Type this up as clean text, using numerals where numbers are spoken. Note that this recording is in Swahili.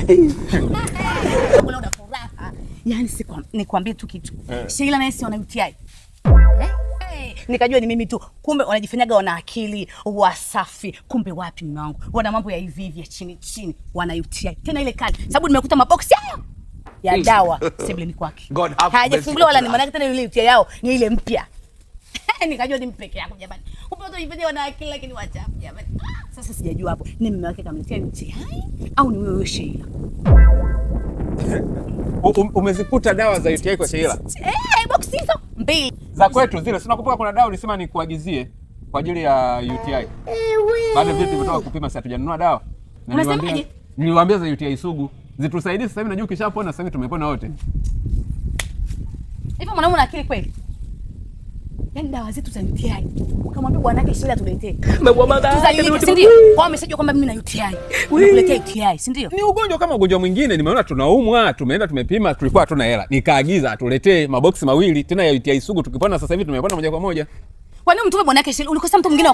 Ule una furaha. Yaani nikwambie tu kitu. Sheila naye si ana UTI. Nikajua ni mimi tu, kumbe wanajifanyaga wana akili wasafi, kumbe wapi mume wangu, wana mambo ya hivi hivi ya chini chini, wana UTI tena ile kali, sababu nimekuta maboksi hayo ya dawa sebuleni kwake hayajafunguliwa wala ni maanake tena ile UTI yao ni ile mpya. Nikajua ni peke yako jamani, kumbe watu wajifanya wana akili lakini wachafu jamani. Ah, sasa sijajua hapo ni mume wake kamletea UTI au ni wewe Sheila. Umezikuta dawa za UTI kwa Sheila? Boksi hizo mbili za kwetu zile, si nakumbuka kuna dawa ulisema nikuagizie kwa ajili ya UTI. Baada vile tulivyotoka kupima, sasa hatujanunua dawa. Na Unasemaje? Niliwaambia za UTI sugu zitusaidie sasa hivi, najua ukishapona sasa hivi tumepona wote. Hivyo mwanaume una akili kweli? Yaani dawa zetu za UTI ukamwambia bwanake Sheila tuletee. Tuzalilike, si ndio? Kwa ameshajua kwamba mimi na UTI. Nakuletea UTI, si ndio? Ni ugonjwa kama ugonjwa mwingine, nimeona tunaumwa, tumeenda tumepima, tulikuwa hatuna hela. Nikaagiza atuletee maboksi mawili tena ya UTI sugu, tukipona sasa hivi tumepona moja kwa moja. Kwa nini mtume bwanake Sheila? Ulikosa mtu mwingine?